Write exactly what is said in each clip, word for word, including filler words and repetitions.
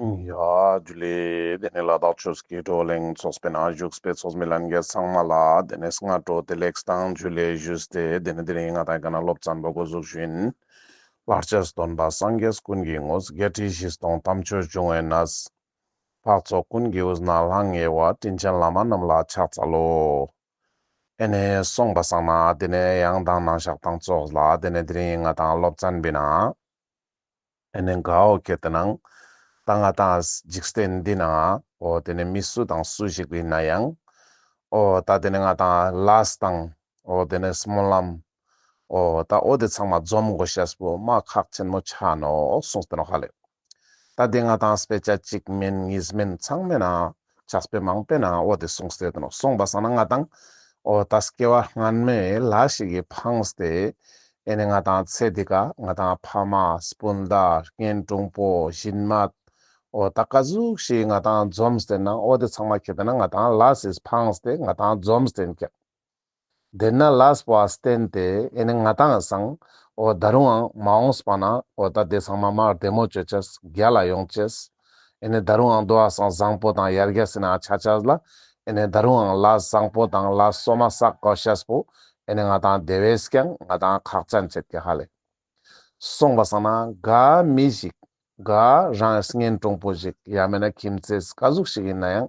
ཡ་ཇུ་ལེ། དེ་ནས་ལ་དྭགས་ཆོས་ཀྱི་བགྲོ་གླེང་ཚོགས་པའི་ནང་བཞུགས་པའི་ཚོགས་མི་ལྷན་རྒྱས་ཚང་མ་ལ་དེ་ནས་སྔ་དྲོ་བདེ་ལེགས་དང་ཇུ་ལེ་ཞུས་ཏེ། དེ་ནས་དེ་རིང་ང་དང་ག་ན་སློབ་ཚན་པོ་འགོ་འཛུགས་ཞུ་ཡིན། ལྷར་བཅས་སྟོན་པ་སངས་རྒྱས་ཀུན་གྱི་ངོ་བོ། བརྒྱད་ཁྲི་བཞི་སྟོང་དམ་ཆོས་འབྱུང་བའི་གནས། འཕགས་ཚོགས་ཀུན་གྱི་དབུས་ན་ལྷང་ངེ་བ། དྲིན་ཅན་བླ་མ་རྣམས་ལ་ཕྱག་འཚལ་ལོ། ཨེ་ནས་སོང་པ་སང་ན་དེ་ནས་ཡང་དང་ནང་བཞག་དང་ཚོགས་ལ་དེ་ནས་དེ་རིང་ང་དང་སློབ་ཚན་པའི་ནང་ཨེ་ནས་ག་འོ་ཁེ་ཏེ་ནང་ད་ང་དང་འཇིག་རྟེན་འདི་ནང་འོ་དེ་ནས་མི་སུ་དང་སུ་ཞིག་ཡིན་ན་ཡང་འོ་ད་དེ་ནས་ང་དང་ལས་དང་འོ་དེ་ནས་སྨོན་ལམ་འོ་ད་འོ་དེ་ཚང་མ་འཛོམས་དགོས་ཤེས་པོ་མ་ཁག་ཆེན་མོ་ཆ་ནོག་གསུངས་ཏེ་ནོག་ཧ་ལེ། ད་དེ་ང་དང་སྤེ་ཆ་གཅིག་མིན་གཉིས་མིན་ཚང་མའི་ནང་ཆགས་པའི་མང་པོའི་ནང་འོ་དེ་གསུངས་ཏེ་ཡོད་ནོག། སོང་པ་སང་ན་ང་དང་འོ་ད་སྐྱེ་བ་སྔན་མའི་ལས་ཤིག་གི་འཕངས་ཏེ་ཨེ་ནས་ང་དང་ཚེ་འདི་ཀ་ང་དང་ཕ་མ་སྤུན་ཟླ་གཉེན་དྲུང་པོ་གཞིས་མ་འོ་ད་ག་ཟུག་ཞིག་ང་དང་འཛོམས་ཏེ་ན་འོ་དེ་ཚང་མ་ཁེ་ཏེ་ན་ང་དང་ལས་སི་འཕངས་ཏེ་ང་དང་འཛོམས་ཏེ་ཡིན་ཀྱག། དེ་ན་ལས་པོ་བརྟེན་ཏེ་ཨེ་ནས་ང་དང་སང་འོ་ད་རུང་ཡང་མ་འོངས་པ་ན་འོ་ད་དེ་ཚང་མ་མ་བདེ་མོ་ཅོ་ཅེས་རྒྱལ་ལ་ཡོང་ཅེས། ཨེ་ནས་ད་རུང་ཡང་འདུག་པ་སང་བཟང་པོ་དང་ཡར་རྒྱས་སི་ནང་ཆ་ཅེས་ལ་ཨེ་ནས་ད་རུང་ཡང་ལས་བཟང་པོ་དང་ལས་སོ་མ་བསགས་དགོས་ཤེས་པོ་ཨེ་ནས་ང་དང་དེ་བས་ཀྱང་ང་དང་ཁག་ཅན་ཆེད་ཀྱག་ཧ་ལེ། སོང་པ་སང་ན་ག་མི་ཞིག་ག་རང་གཉེན་དྲུང་པོ་ཞིག་ཡང་མིན་ན་ཁྱིམ་མཚེས་ག་ཟུག་ཞིག་ཡིན་ན་ཡང་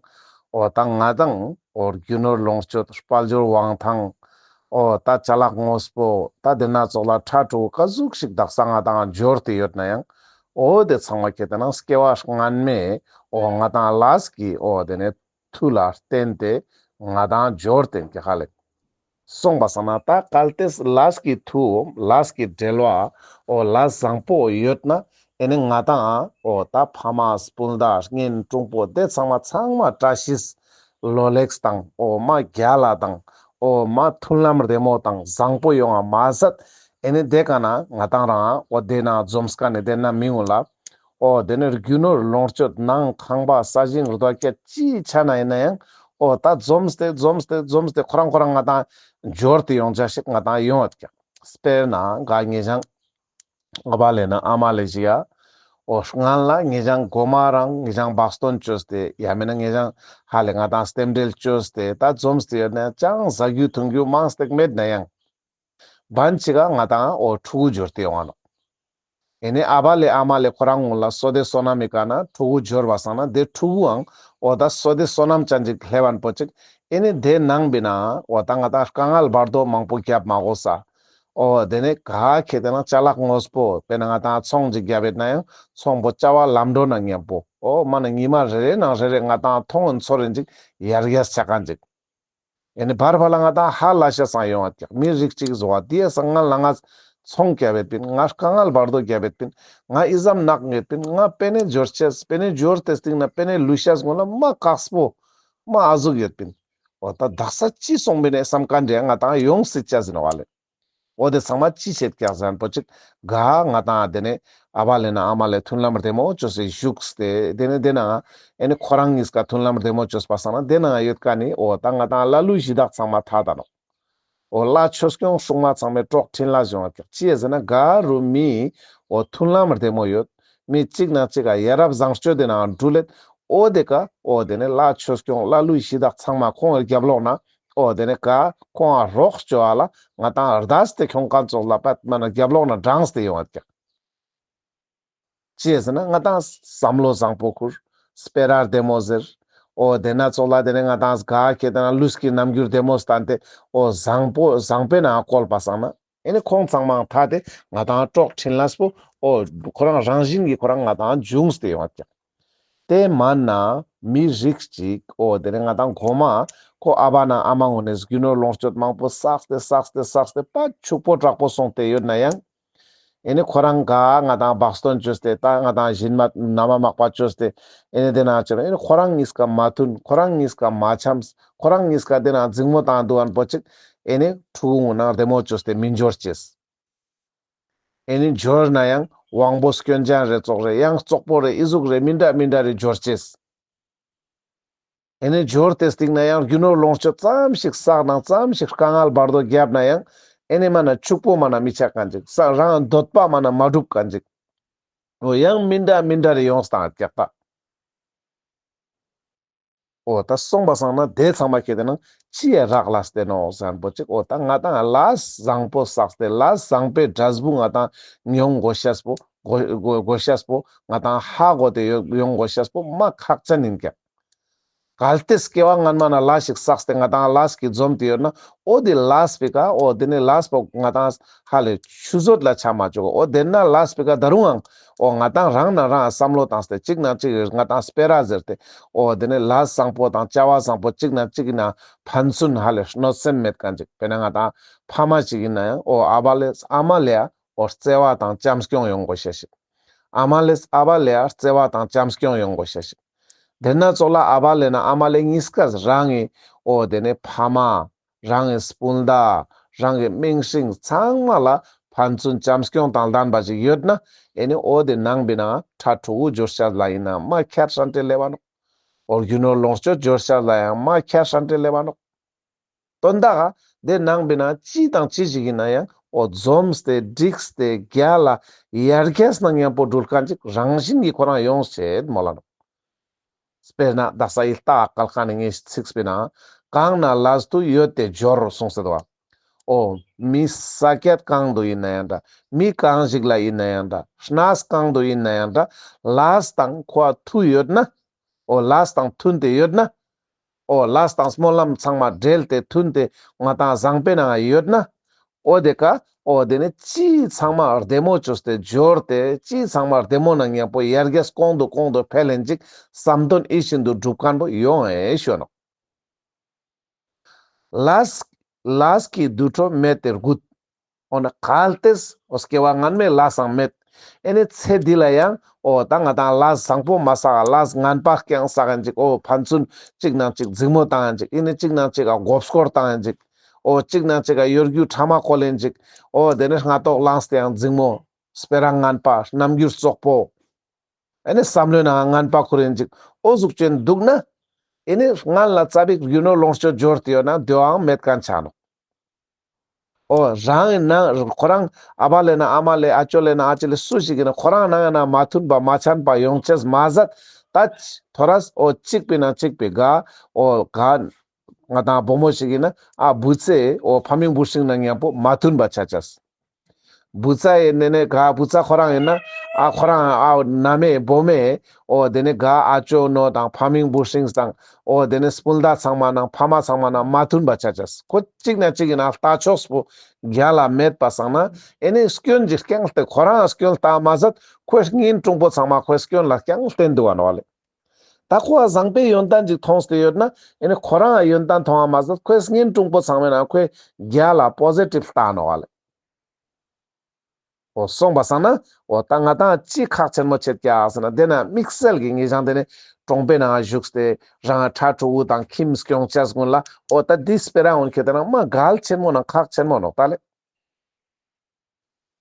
འོ་ད་ང་དང་འོ་རྒྱུ་ནོར་ལོངས་སྤྱོད་དཔལ་འབྱོར་དབང་ཐང་འོ་ད་ཅ་ལག་དངོས་པོ་ད་དེ་ན་ཙོགས་ལ་ཕྲ་ཕྲུ་གུ་ག་ཟུག་ཞིག་དག་ས་ང་དང་འབྱོར་ཏེ་ཡོད་ན་ཡང་འོ་དེ་ཚང་མ་ཁེ་ཏེ་ན་སྐྱེ་བ་སྔན་མའི་འོ་ང་དང་ལས་ཀྱི་འོ་དེ་ནས་མཐུ་ལ་བརྟེན་ཏེ་ང་དང་འབྱོར་ཏེ་ཡིན་ཀྱག་ཧ་ལེ། སོང་པ་སང་ན་ད་གལ་ཏེ་ལས་ཀྱི་མཐུ་ལས་ཀྱི་འབྲེལ་བ་འོ་ལས་བཟང་པོ་ཡོད་ན་ཨེ་ནས་ང་དང་འོ་ད་ཕ་མ་སྤུན་ཟླ་གཉེན་དྲུང་པོ་དེ་ཚང་མ་ཚང་མ་བཀྲ་ཤིས་ལོ་ལེགས་དང་འོ་མ་རྒྱལ་ལ་དང་འོ་མ་མཐུན་ལམ་བདེ་མོ་དང་བཟང་པོ་ཡོང་བ་མ་ཟད་ཨེ་ནས་དེ་ཀ་ན་ང་དང་རང་འོ་དེ་ན་འཛོམས་ཀ་ནས་དེ་ན་མི་འོང་ལ། འོ་དེ་ནས་རྒྱུ་ནོར་ལོངས་སྤྱོད་ནང་ཁང་པ་ས་ཞིང་རྡོ་སྐྱ་ཅི་ཆ་ན་ཡིན་ན་ཡང་འོ་ད་འཛོམས་ཏེ་འཛོམས་ཏེ་འཛོམས་ཏེ་ཁོ་རང་ཁོ་རང་ང་དང་འབྱོར་ཏེ་ཡོང་ཅེས་ཤིག་ང་དང་ཡོང་བ་ཀྱག། དཔེར་ན་ག་ངེ་ཞང་ཨ་བ་ལེ་ན་ཨ་མ་ལེ་ཞིག་ཡ་འོ་སྔན་ལ་ངེ་ཞང་གོ་མ་རང་ངེ་ཞང་བག་སྟོན་བཅོས་ཏེ་ཡང་མིན་ན་ངེ་ཞང་ཧ་ལེ་ང་དང་རྟེན་འབྲེལ་བཅོས་ཏེ་ད་འཛོམས་ཏེ་ཡོད་ན་ཡང་ཅང་ཟ་རྒྱུ་འཐུང་རྒྱུ་མང་སྟེགས་མེད་ན་ཡང་བན་ཅིག་ག་ང་དང་འོ་ཕྲུ་གུ་འབྱོར་ཏེ་ཡོང་བ་ནོག། ཨེ་ནས་ཨ་བ་ལེ་ཨ་མ་ལེ་ཁོ་རང་ངུ་ལ་བསོད་བདེ་བསོད་ནམས་མི་ཀ་ན་ཕྲུ་གུ་འབྱོར་བ་སང་ན་དེ་ཕྲུ་གུའང་འོ་ད་བསོད་བདེ་བསོད་ནམས་ཅན་ཅིག་སླེབས་པ་པོ་ཅིག། ཨེ་ནས་དེ་ནང་བི་ན་འོ་ད་ང་དང་དཀའ་ངལ་བར་དོ་མང་པོ་རྒྱབ་མ་དགོས་ས། འོ་དེ་ནས་ག་ཁེ་ཏེ་ན་ཅ་ལག་དངོས་པོ་དཔེར་ན་ང་དང་ཚོང་ཅིག་རྒྱབ་ཡོད་ན་ཡང་ཚོང་པོ་བྱ་བ་ལམ་འགྲོ་ན་མཉམ་པོ་འོ་མ་ན་ཉི་མ་རེ་རེ་ནང་རེ་རེ་ང་དང་མཐོང་ཚོར་རིན་ཅིག་ཡར་རྒྱས་ཆ་མཁན་ཅིག། ཨེ་ནི་བར་བར་ལ་ང་དང་ཧ་ལས་ཤེས་སང་ཡོང་བ་ཀྱག། མི་རིགས་ཅིག་བཟོ་བ་དེ་སང་ང་ལ་ང་ཚོང་རྒྱབ་ཡོད་པིན། ང་དཀའ་ངལ་བར་དོ་རྒྱབ་ཡོད་པིན། ང་ཨི་ཙམ་ནག་ཡོད་པིན། ང་པེ་ནེ་འབྱོར་ཅེས་པེ་ནེ་འབྱོར་ཏེ་སྟིང་ན་པེ་ནེ་ལུས་ཤེས་སྔོན་ལ་མ་དཀགས་པོ་མ་ཨ་ཟུག་ཡོད་པིན། འོ་ད་དག་ས་ཅི་སོང་པིན་ནེ་བསམ་མཁན་འདྲ་ང་དང་ཡོང་སྲིད་ཅེས་ཟེར་ནོག་ལེ། འོ་དེ་ཚང་མ་ཅི་བྱེད་ཀྱག་ཟེར་ན་པོ་ཅིག་ག་ང་དང་དེ་ནས་ཨ་བ་ལེ་ན་ཨ་མ་ལེ་མཐུན་ལམ་བདེ་མོ་བཅོས་སེ་བཞུགས་ཏེ་དེ་ནས་དེ་ན་ཨེ་ནི་ཁོ་རང་གཉིས་ཀ་མཐུན་ལམ་བདེ་མོ་བཅོས་པ་སང་ན་དེ་ན་ཡོད་མཁན་ནི་འོ་ད་ང་དང་ལྷ་ཀླུ་གཞི་བདག་ཚང་མ་ཐ་ད་ནོག། འོ་ལྷ་ཆོས་སྐྱོང་སྲུང་མ་ཚང་མའི་གྲོགས་འཕྲིན་ལས་བྱུང་བ་ཀྱག། ཅི་ཡ་ཟེར་ན་ག་རུ་མི་འོ་མཐུན་ལམ་བདེ་མོ་ཡོད། མི་གཅིག་ན་གཅིག་ག་ཡ་རབས་བཟང་སྤྱོད་དེ་ན་འགྲུལ་ལེད། འོ་དེ་ཀ་འོ་དེ་ནས་ལྷ་ཆོས་སྐྱོང་ལྷ་ཀླུ་གཞི་བདག་ཚང་མ་ཁོང་གི་རྒྱབ་ལོགས་ན་འོ་དེ་ནས་ཀ་ཁོང་ང་རོགས་བཅོ་བ་ལ་ང་དང་རྡས་ཏེ་ཁྱོང་མཁན་ཙོགས་ལ་པད་མ་ན་རྒྱབ་ལོགས་ན་འབྲངས་ཏེ་ཡོང་བ་ཀྱག། ཅི་ཡ་ཟེར་ན་ང་དང་བསམ་བློ་བཟང་པོ་ཁུར། སྤེ་ར་བདེ་མོ་ཟེར། འོ་དེ་ན་ཙོགས་ལ་དེ་ནས་ང་དང་ག་ཁེ་ཏེ་ན་ལུས་ཀྱི་རྣམ་འགྱུར་བདེ་མོ་བསྟན་ཏེ་འོ་བཟང་པོ་བཟང་པོའི་ནང་བཀོལ་པ་སང་ན་ཨེ་ནི་ཁོང་ཚང་མ་ཐ་དེ་ང་དང་གྲོགས་འཕྲིན་ལས་པོ་འོ་ཁོ་རང་རང་བཞིན་གྱི་ཁོ་རང་ང་དང་འབྱུང་སྟེ་ཡོང་བ་ཀྱག། དེ་མན་ན་མི་རིགས་ཅིག་འོ་དེ་ནས་ང་དང་གོ་མ་ཁོ་ཨ་བ་ན་ཨ་མ་ངོ་ནས་རྒྱུ་ནོར་ལོངས་སྤྱོད་མང་པོ་བསགས་ཏེ་བསགས་ཏེ་བསགས་ཏེ་པ་ཕྱུག་པོ་དྲག་པོ་སོང་སྟེ་ཡོད་ན་ཡང་ཨེ་ནི་ཁོ་རང་ག་ང་དང་བག་སྟོན་བཅོས་ཏེ་ད་ང་དང་སྦྱིན་པ་མ་མ་མག་པ་བཅོས་ཏེ་ཨེ་ནི་དེ་ན་བཅོས་ན་ཨེ་ནི་ཁོ་རང་གཉིས་ཀ་མ་མཐུན། ཁོ་རང་གཉིས་ཀ་མ་འཆམས། ཁོ་རང་གཉིས་ཀ་དེ་ན་འཛིང་མོ་བཏང་འདུག་ཨན་པོ་ཅིག་ཨེ་ནི་ཕྲུ་གུ་ངུ་ན་བདེ་མོ་བཅོས་ཏེ་མི་འབྱོར་ཅེས། ཨེ་ནི་འབྱོར་ན་ཡང་དབང་པོ་སྐྱོན་ཅན་རེ་ཙོགས་རེ་ཡང་བཙོག་པོ་རེ་ཨི་ཟུག་རེ་མི་འདྲ་མི་འདྲ་རེ་འབྱོར་ཅེས། ཨེ་ནི་འབྱོར་ཏེ་སྟིང་ན་ཡང་རྒྱུ་ནོར་ལོངས་སྤྱོད་ཙམ་ཞིག་བསགས་ན་ཙམ་ཞིག་དཀའ་ངལ་བར་དོ་རྒྱབ་ན་ཡང་ཨེ་ནི་མ་ན་ཕྱུག་པོ་མ་ན་མི་ཆགས་མཁན་ཅིག། ས་རང་འདོད་པ་མ་ན་མ་འགྲུབ་མཁན་ཅིག། འོ་ཡང་མི་འདྲ་མི་འདྲ་རེ་ཡོངས་དང་ཀྱག་ད། འོ་ད་སོང་པ་སང་ན་དེ་ཚང་མ་ཁྱེད་དེ་ན་ཅི་ཡ་རག་ལས་ཏེ་ནོག་ཟེར་ན་པོ་ཅིག་འོ་ད་ང་ཏང་ལས་བཟང་པོ་བསགས་ཏེ་ལས་བཟང་པོའི་འབྲས་བུ་ང་ཏང་མྱོང་དགོས་ཤེས་པོ་དགོས་དགོས་དགོས་ཤེས་པོ་ང་ཏང་ཧ་གོ་སྟེ་ཡོང་དགོས་ཤེས་པོ་མ་ཁག་ཅན་ཡིན་ཀྱག་གལ་ཏེ་སྐྱེ་བ་སྔན་མ་ན་ལས་ཤིག་བསགས་ཏེ་ང་ཏང་ལས་ཀྱི་འཛོམས་ཏེ་ཡོད་ན་འོ་དེ་ལས་པོའི་ཀ་འོ་དེ་ནི་ལས་པོ་ང་ཏང་ཧ་ལས་ཆུད་ཟོས་ལ་ཆ་མ་བཅུག་འོ་དེ་ན་ལས་པོའི་ཀ་ད་རུང་ཨང་འོ་ང་ཏང་རང་ན་རང་བསམ་བློ་བཏང་སྟེ་གཅིག་ན་གཅིག་ང་ཏང་སྤེ་ར་ཟེར་ཏེ་འོ་དེ་ནི་ལས་བཟང་པོ་དང་བྱ་བ་བཟང་པོ་གཅིག་ན་གཅིག་ན་ཕན་ཚུན་ཧ་ལས་གནོད་སེམས་མེད་མཁན་ཅིག་དཔེར་ན་ང་ཏང་ཕ་མ་ཅིག་ཡིན་ན་ཡང་འོ་ཨ་བ་ལེ་ཨ་མ་ལེ་ཡ་འོ་བརྩེ་བ་དང་བྱམས་སྐྱོང་ཡོང་དགོས་ཤེས་ཤིག་ཨ་མ་ལེ་ཨ་བ་ལེ་ཡ་བརྩེ་བ་དང་བྱམས་སྐྱོང་ཡོང་དགོས་ཤེས་ཤིག་དེ་ན་ཙོགས་ལ་ཨ་བ་ལེ་ན་ཨ་མ་ལེ་གཉིས་ཀ་རང་གི་འོ་དེ་ནི་ཕ་མ་རང་གི་སྤུན་ཟླ་རང་གི་མིང་སྲིང་ཚང་མ་ལ་ཕན་ཚུན་བྱམས་སྐྱོང་དང་ལྡན་པ་ཞིག་ཡོད་ན་ཨེ་ནི་འོ་དེ་ནང་པའི་ན་ཕྲུ་གུ་འབྱོར་ཤེས་ལ་ཡིན་ན་མ་ཁྱད་ཧྲན་ཏེ་ལེ་བ་ནོག་འོ་རྒྱུ་ནོར་ལོངས་སྤྱོད་འབྱོར་ཤེས་ལ་ཡང་མ་ཁྱད་ཧྲན་ཏེ་ལེ་བ་ནོག་དོན་དག་ག་དེ་ནང་པའི་ན་ཅི་དང་ཅི་ཞིག་ཡིན་ན་ཡང་འོ་འཛོམས་ཏེ་འགྲིགས་ཏེ་རྒྱལ་ལ་ཡར་རྒྱས་ན་མཉམ་པོ་འགྲུལ་མཁན་ཅིག་རང་བཞིན་གྱི་ཁོ་རང་ཡོང་ཤེས་མོལ་ལ་ནོག་དཔེར་ན་དག་ས་ཡི་ལྟ་བ་སྐལ་མཁན་ནི་ངས་ཚིག་དཔེར་ན་གང་ན་ལས་དུ་ཡོད་དེ་འབྱོར་གསུངས་ཏེ་འདུག་བ། འོ་མི་ས་ཀྱད་གང་དུ་ཡིན་ན་ཡང་འདྲ་མི་གང་ཞིག་ལ་ཡིན་ན་ཡང་འདྲ་གནས་གང་དུ་ཡིན་ན་ཡང་འདྲ་ལས་དང་ཁོ་མཐུན་ཡོད་ན། འོ་ལས་དང་མཐུན་ཏེ་ཡོད་ན། འོ་ལས་དང་སྨོན་ལམ་ཚང་མ་འབྲེལ་ཏེ་མཐུན་ཏེ་ང་ཏང་བཟང་པོའི་ནང་ཡོད་ན། འོ་དེ་ཀ་འོ་དེ་ནི་ཅི་ཚང་མ་བདེ་མོ་བཅོས་ཏེ་འབྱོར་ཏེ་ཅི་ཚང་མ་བདེ་མོ་ནང་མཉམ་པོ་ཡར་རྒྱས་གོང་དུ་གོང་དུ་འཕེལ་ལེན་ཅིག་བསམ་དོན་ཡིད་བཞིན་དུ་འགྲུབ་མཁན་པོ་ཡོང་ཨེ་ཞུ་ནོག་ལས་ལས་ཀྱི་དུར་ཁྲོད་མེད་དེར་རྒུད། འོ་ན་གལ་ཏེ་འོ་སྐྱེ་བ་སྔན་མའི་ལས་སང་མེད། ཨེ་ནི་ཚེ་འདི་ལ་ཡང་འོ་ད་ང་ཏང་ལས་བཟང་པོ་མ་བསགས་ལས་ངན་པ་རྐྱང་བསགས་ཡིན་ཅིག་འོ་ཕན་ཚུན་གཅིག་ནང་གཅིག་འཛིང་མོ་བཏང་ཡིན་ཅིག་ཨེ་ནི་གཅིག་ནང་གཅིག་ག་མགོ་སྐོར་བཏང་ཡིན་ཅིག་འོ་གཅིག་ནང་གཅིག་ག་གཡོ་སྒྱུ་ཕྲ་མ་བཀོལ་ཡིན་ཅིག་འོ་དེ་ནི་སྔ་ཏོག་ལངས་ཏེ་ཡང་འཛིང་མོ་སྤེ་ར་ངན་པ་རྣམ་འགྱུར་བཙོག་པོ། ཨེ་ནི་བསམ་བློའི་ནང་ངན་པ་ཁུར་ཡིན་ཅིག་འོ་ཟུག་ཅན་འདུག་ན། ཨེ་ནི་སྔན་ལ་ཙ་པིག་རྒྱུ་ནོར་ལོངས་སྤྱོད་འབྱོར་ཏེ་ཡོད་ན་དེའང་མེད་མཁན་ཆ་ནོག་འོ་རང་གི་ནང་ཁོ་རང་ཨ་བ་ལེ་ན་ཨ་མ་ལེ་ཨ་ཅོ་ལེ་ན་ཨ་ཅེ་ལེ་སུ་ཞིག་ཡིན་ན་ཁོ་རང་ནང་ན་མ་མཐུན་པ་མ་འཆམ་པ་ཡོང་ཅེས་མ་ཟད་ད་ཐོ་རས་འོ་གཅིག་པའི་ནང་གཅིག་པའི་ག་འོ་ག་ང་ཏང་བུ་མོ་ཞིག་ཡིན་ན་ཨ་བུ་ཚའི་འོ་ཕ་མིང་བུ་སྲིང་ན་མཉམ་པོ་མ་མཐུན་པ་ཆ་ཅེས། བུ་ཚ་ཡིན་ནི་ནི་ག་བུ་ཚ་ཁོ་རང་ཡིན་ན་ཨ་ཁོ་རང་ཨ་ན་མེ་བུ་མེ་འོ་དེ་ནི་ག་ཨ་ཅོ་ནོ་དང་ཕ་མིང་བུ་སྲིང་དང་འོ་དེ་ནི་སྤུན་ཟླ་ཚང་མ་ནང་ཕ་མ་ཚང་མ་ནང་མ་མཐུན་པ་ཆ་ཅེས། ཁོ་གཅིག་ན་གཅིག་ཡིན་ན་ལྟ་ཕྱོགས་པོ་རྒྱལ་ལ་མེད་པ་སང་ན་ཨེ་ནི་སྐྱོན་གྱི་རྐྱང་ལྟ་ཁོ་རང་སྐྱོན་ལྟ་མ་ཟད་ཁོའི་གཉེན་དྲུང་པོ་ཚང་མ་ཁོའི་སྐྱོན་ལ་རྐྱང་བསྟན་འདུག་བ་ནོ་ལེ། ད་ཁོ་བ་བཟང་པོའི་ཡོན་ཏན་ཅིག་མཐོང་སྟེ་ཡོད་ན་ཨེ་ནི་ཁོ་རང་ཡོན་ཏན་མཐོང་བ་མ་ཟད་ཁོའི་གཉེན་དྲུང་པོ་ཚང་མའི་ནང་ཁོའི་རྒྱལ་ལ་པོ་ཟི་ཊིབ་ལྟ་ནོ་བ་ལེ། འོ་སོང་པ་སང་ན་འོ་ད་ང་ཏང་ཅི་ཁག་ཆེན་མོ་ཆེད་ཀྱག་ཟེར་ན་དེ་ན་དམིགས་བསལ་གྱི་ངེས་ཀྱང་དེ་ནི་གྲོང་པའི་ནང་བཞུགས་ཏེ་རང་ཕྲུ་གུ་དང་ཁྱིམ་སྐྱོང་ཅེས་ཀུན་ལ་འོ་ད་འདི་སྤེ་ར་འོན་ཁྱེད་དེ་ན་མ་གལ་ཆེན་མོ་ན་ཁག་ཆེན་མོ་ནོག་ད་ལེ།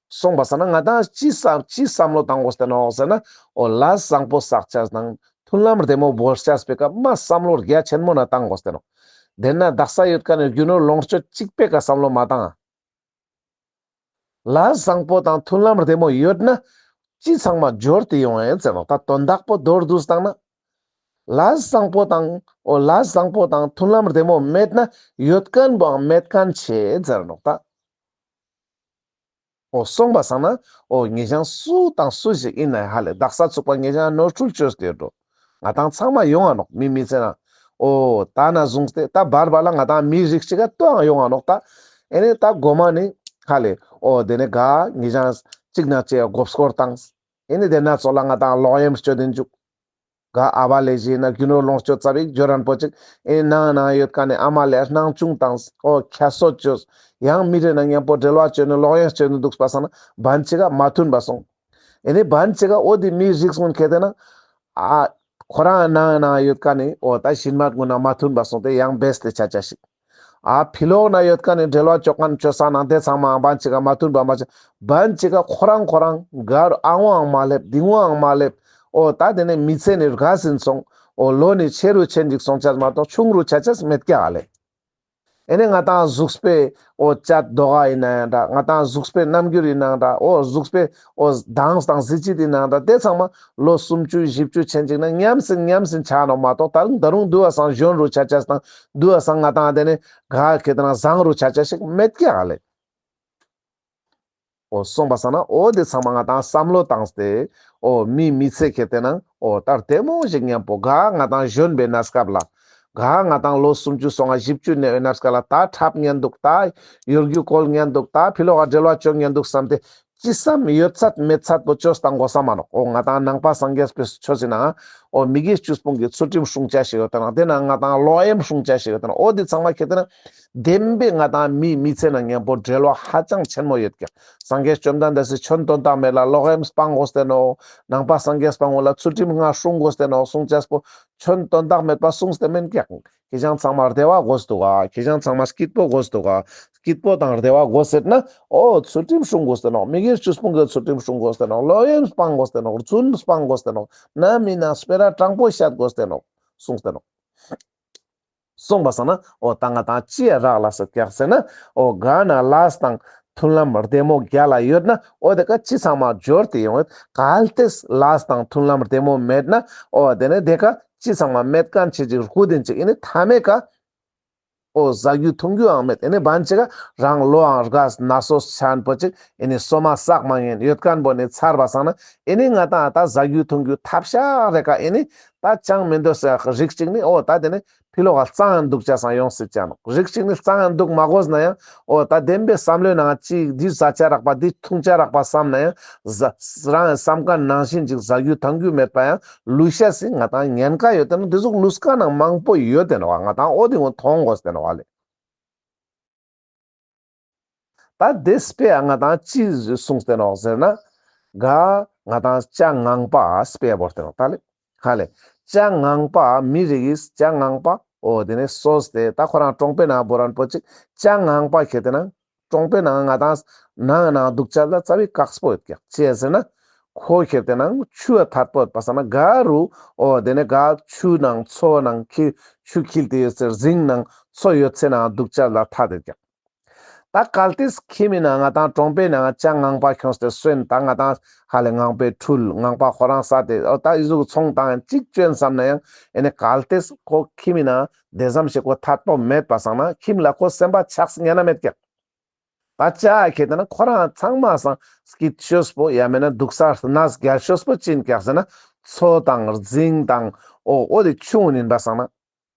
སོང་པ་སང་ན་ང་ཏང་ཅི་བསམ་ཅི་བསམ་བློ་བཏང་དགོས་ཏེ་ནོག་ཟེར་ན་འོ་ལས་བཟང་པོ་བསགས་ཅེས་དང་མཐུན་ལམ་བདེ་མོ་བོར་ཅེས་པའི་ཀ་མ་བསམ་བློ་རྒྱ་ཆེན་མོ་ན་བཏང་དགོས་ཏེ་ནོག་དེ་ན་དག་ས་ཡོད་མཁན་ནི་རྒྱུ་ནོར་ལོངས་སྤྱོད་གཅིག་པའི་ཀ་བསམ་བློ་མ་བཏང་། ལས་བཟང་པོ་དང་མཐུན་ལམ་བདེ་མོ་ཡོད་ན་ཅི་ཚང་མ་འབྱོར་ཏེ་ཡོང་ཨེ་ཟེར་ནོག་ད་དོན་དག་པོ་མདོར་བསྡུས་བཏང་ན། ལས་བཟང་པོ་དང་འོ་ལས་བཟང་པོ་དང་མཐུན་ལམ་བདེ་མོ་མེད་ན་ཡོད་མཁན་པོའང་མེད་མཁན་ཆེ་ཟེར་ནོག་ད། འོ་སོང་པ་སང་ན་འོ་ངེད་ཅག་སུ་དང་སུ་ཞིག་ཡིན་ན་ཧ་ལས་དག་ས་ཚུགས་པ་ངེད་ཅག་ནོར་འཁྲུལ་བཅོས་ཏེ་འགྲོ། ང་ཏང་ཚང་མ་ཡོང་ང་ནོག་མི་མི་ཚེ་ན། འོ་ད་ན་བཟུང་སྟེ་ད་བར་བར་ལ་ང་ཏང་མི་རིགས་ཅིག་ག་ལྟོས་ཡོང་ང་ནོག་ད། ཨེ་ནི་ད་མགོ་མ་ནི་ཧ་ལས་འོ་དེ་ནི་ག་ངེད་ཅག་གཅིག་ན་གཅིག་ག་མགོ་སྐོར་བཏང་། ཨེ་ནི་དེ་ན་ཚོགས་ལ་ང་ཏང་ལོག་གཡེམ་སྤྱོད་དེ་འཇུག་ག་ཨ་བ་ལེ་ཞིག་ན་རྒྱུ་ནོར་ལོངས་སྤྱོད་ཙ་པིག་འབྱོར་རན་པོ་ཅིག་ཨེ་ནང་ན་ཡོད་མཁན་ནི་ཨ་མ་ལེ་སྣང་ཆུང་བཏང་། འོ་ཁྱད་གསོད་བཅོས། ཡང་མི་རེ་ན་མཉམ་པོ་འབྲེལ་བ་བཅོས་ནས་ལོག་གཡེམ་བཅོས་ནས་འདུག་པ་སང་ན་བན་ཅིག་ག་མ་མཐུན་པ་སོང་། ཨེ་ནི་བན་ཅིག་ག་འོ་དེ་མི་རིགས་ཀུན་ཁྱེད་དེ་ན་ཨ་ཁོ་རང་ནང་ན་ཡོད་མཁན་ནི་འོ་ད་ཞིན་མ་ཀུན་ན་མ་མཐུན་པ་སོང་སྟེ་ཡང་བེས་ཏེ་ཆ་ཆ་ཞིག་ཨ་ཕི་ལོག་ན་ཡོད་མཁན་ནི་འབྲེལ་བ་བཅོ་མཁན་བཅོ་ས་ནང་དེ་ཚང་མའང་བན་ཅིག་ག་མ་མཐུན་པ་མ་ཆ། བན་ཅིག་ག་ཁོ་རང་ཁོ་རང་གར་ཨང་བའང་མ་སླེབས་ལྡིང་བའང་མ་སླེབས། འོ་ད་དེ་ནི་མི་ཚེ་ནི་རྒས་ཟིན་སོང་། འོ་ལོ་ནི་ཆེ་རུ་ཆེན་ཅིག་སོང་ཆ་མ་གཏོགས་ཆུང་རུ་ཆ་ཆ་མེད་ཀྱག་ལེ། ཨེ་ནི་ང་ཏང་གཟུགས་པོའི་འོ་བཅད་དོ་ག་ཡིན་ན་ཡང་འདྲ། ང་ཏང་གཟུགས་པོའི་རྣམ་འགྱུར་ཡིན་ན་ཡང་འདྲ། འོ་གཟུགས་པོའི་འོ་མདངས་དང་གཟི་བརྗིད་ཡིན་ན་ཡང་འདྲ། དེ་ཚང་མ་ལོ་སུམ་ཅུ་བཞི་བཅུ་ཆེན་ཅིག་ན་ཉམས་སིན་ཉམས་སིན་ཆ་ནོག་མ་གཏོགས། ད་རུང་ད་རུང་དུ་བ་སང་གཞོན་རུ་ཆ་ཆ་དང་དུ་བ་སང་ང་ཏང་དེ་ནི་ག་ཁེ་ཏེ་ན་བཟང་རུ་ཆ་ཆ་ཞིག་མེད་ཀྱག་ལེ། འོ་སོང་པ་སང་ན་འོ་དེ་ཚང་མ་ང་ཏང་བསམ་བློ་བཏང་སྟེ། འོ་མིའི་མི་ཚེ་ཁེ་ཏེ་ན་འོ་ད་བདེ་མོ་ཞིག་མཉམ་པོ་ག་ང་ཏང་གཞོན་པའི་གནས་སྐབས་ལ། ག་ང་ཏང་ལོ་སུམ་ཅུ་སོང་ང་བཞི་བཅུ་ནས་འོ་གནས་སྐབས་ལ་ད་འཁྲབ་ཉན་འདུག། ད་གཡོ་སྒྱུ་བཀོལ་ཉན་འདུག། ད་ཕི་ལོག་ག་འབྲེལ་བ་བཅོ་ཉན་འདུག་བསམ་སྟེ་ཅི་བསམ་ཡོད་ཚད་མེད་ཚད་པོ་བཅོས་བཏང་དགོས་ས་མ་ནོག། འོ་ང་ཏང་ནང་པ་སངས་རྒྱས་པའི་ཆོས་ཟེར་ན་འོ་མི་དགེ་བཅུ་སྤོང་གི་ཚུལ་ཁྲིམས་སྲུང་བྱ་ཞིག་ཡོད་དེ་ནོག། དེ་ན་ང་ཏང་ལོག་གཡེམ་སྲུང་བྱ་ཞིག་ཡོད་དེ་ནོག། འོ་དེ་ཚང་མ་ཁེ་ཏེ་ན་བདེན་པའི་ང་ཏང་མིའི་མི་ཚེ་ན་མཉམ་པོ་འབྲེལ་བ་ཧ་ཅང་ཆེན་མོ་ཡོད་ཀྱག། སངས་རྒྱས་བཅོམ་ལྡན་འདས་སི་ཆོན་དོན་དག་མེད་ལ་ལོག་གཡེམ་སྤང་དགོས་ཏེ་ནོག། ནང་པ་སངས་རྒྱས་སྤང་བོ་ལ་ཚུལ་ཁྲིམས་ལྔ་སྲུང་དགོས་ཏེ་ནོག་གསུང་ཅེས་པོ་ཆོན་དོན་དག་མེད་པ་གསུངས་ཏེ་མེན་ཀྱག། ཁྱེ་ཞང་ཚང་མ་བདེ་བ་དགོས་འདུག་ག། ཁྱེ་ཞང་ཚང་མ་སྐྱིད་པོ་དགོས་འདུག་ག། སྐྱིད་པོ་དང་བདེ་བ་དགོས་ཟེར་ན་འོ་ཚུལ་ཁྲིམས་སྲུང་དགོས་ཏེ་ནོག། མི་དགེ་བཅུ་སྤོང་གི་ཚུལ་ཁྲིམས་སྲུང་དགོས་ཏེ་ནོག། ལོག་གཡེམ་སྤང་དགོས་ཏེ་ནོག། རྫུན་སྤང་དགོས་ཏེ་ནོག། ན་མི་ན་སྤེ་ར་དྲང་པོ་བཤད་དགོས་ཏེ་ནོག་གསུངས་ཏེ་ནོག། སོང་པ་སང་ན་འོ་ད་ང་ཏང་ཅི་ཡ་རག་ལས་སོ་ཀྱག་ཟེར་ན། འོ་ག་ན་ལས་དང་མཐུན་ལམ་བདེ་མོ་རྒྱལ་ལ་ཡོད་ན་འོ་དེ་ཀ་ཅི་ཚང་མ་འབྱོར་ཏེ་ཡོང་ཡོད། གལ་ཏེ་ལས་དང་མཐུན་ལམ་བདེ་མོ་མེད་ན་འོ་དེ་ནི་དེ་ཀ་ཅི་ཚང་མ་མེད་མཁན་ཆེ་ཅིག་རྐུ་དིན་ཅིག་ཨེ་ནི་མཐའ་མའི་ཀ་འོ་ཟ་རྒྱུ་འཐུང་རྒྱུའང་མེད། ཨེ་ནི་བན་ཅིག་ག་རང་ལོའང་རྒས་ན་སོ་ཆེན་པོ་ཅིག་ཨེ་ནི་སོ་མ་བསགས་མ་ཉན་ཡོད་མཁན་པོ་ནི་ཚར་བ་སང་ན་ཨེ་ནི་ང་ཏང་ད་ཟ་རྒྱུ་འཐུང་རྒྱུ་ཐབས་ཤ་རེ་ཀ་ཨེ་ནི་ད་ཅང་མི་འདོད་ཟེར་རིགས་ཅིག་ནི་འོ་ད་དེ་ནི་ཕི་ལོག་ག་གཙང་ཡང་འདུག་ཅེས་སང་ཡོང་སྲིད་ཅ་ནོག། རིགས་ཅིག་ནི་གཙང་ཡང་འདུག་མ་དགོས་ན་ཡང་འོ་ད་བདེན་པའི་བསམ་བློའི་ནང་ཅིག་འདི་ཟ་ཆ་རག་པ་འདི་འཐུང་ཆ་རག་པ་བསམ་ན་ཡང་ཟ་རང་བསམ་མཁན་ནང་བཞིན་ཅིག་ཟ་རྒྱུ་འཐུང་རྒྱུ་མེད་པ་ཡང་ལུས་ཤེས་སི་ང་ཏང་ཉེན་ཁ་ཡོད་དེ་ནོག། འདི་ཟུག་ལུས་མཁན་ནང་མང་པོ་ཡོད་དེ་ནོག་ག། ང་ཏང་འོ་དེ་ངོ་མཐོང་དགོས་དེ་ནོག་ག་ལེ། ད་དེ་སྤེ་ཡ་ང་ཏང་ཅི་གསུངས་ཏེ་ནོག་ཟེར་ན། ག་ང་ཏང་བྱ་ངང་པ་སྤེ་ཡ་བོར་ཏེ་ནོག་ད་ལེ། ཧ་ལེ། བྱ་ངང་པ་མི་རིགས་བྱ་ངང་པ་འོ་དེ་ནི་སོས་ཏེ་ད་ཁོ་རང་གྲོང་པའི་ནང་བོར་རན་པོ་ཅིག་བྱ་ངང་པ་ཁེ་ཏེ་ན་གྲོང་པའི་ནང་ང་ཏང་ནང་ནང་འདུག་ཅ་ལ་རྩ་བའི་དཀགས་པོ་ཡོད་ཀྱག་ཅི་ཟེར་ན། ཁོ་ཁེ་ཏེ་ན་ཆུ་ཡ་ཐད་པོ་ཡོད་པ་སང་ན་ག་རུ་འོ་དེ་ནི་ག་ཆུ་ནང་མཚོ་ནང་ཁྱི་ཆུ་འཁྱིལ་ཏེ་ཡོད་ཚེ་རྫིང་ནང་མཚོ་ཡོད་ཚེ་ནང་འདུག་ཅ་ལ་ཐད་དེ་ཀྱག། ད་གལ་ཏེ་ཁྱིམ་མི་ནང་ང་ཏང་གྲོང་པའི་ནང་ང་བྱ་ངང་པ་ཁྱོངས་ཏེ་སོན་ད་ང་ཏང་ཧ་ལེ་ངང་པའི་འཕྲུལ་ངང་པ་ཁོ་རང་ས་དེ་འོ་ད་ཨི་ཟུག་ཚོང་བཏང་ཡང་ཅིག་བཅོན་བསམ་ན་ཡང་ཨེ་ནི་གལ་ཏེ་ཁོ་ཁྱིམ་མི་ནང་དེ་ཙམ་ཞིག་ཁོ་ཐད་པོ་མེད་པ་སང་ན་ཁྱིམ་ལ་ཁོ་སེམས་པ་ཆགས་ཉན་ན་མེད་ཀྱག། ད་བྱ་ཁེ་ཏེ་ན་ཁོ་རང་ཚང་མ་སང་སྐྱིད་ཤོས་པོ་ཡང་མེད་ན་འདུག་ས་གནས་རྒྱལ་ཤོས་པོ་ཅི་ཡིན་ཀྱག་ཟེར་ན་མཚོ་དང་རྫིང་དང་འོ་འོ་དེ་ཆུང་ངུན་ཡིན་པ་སང་ན།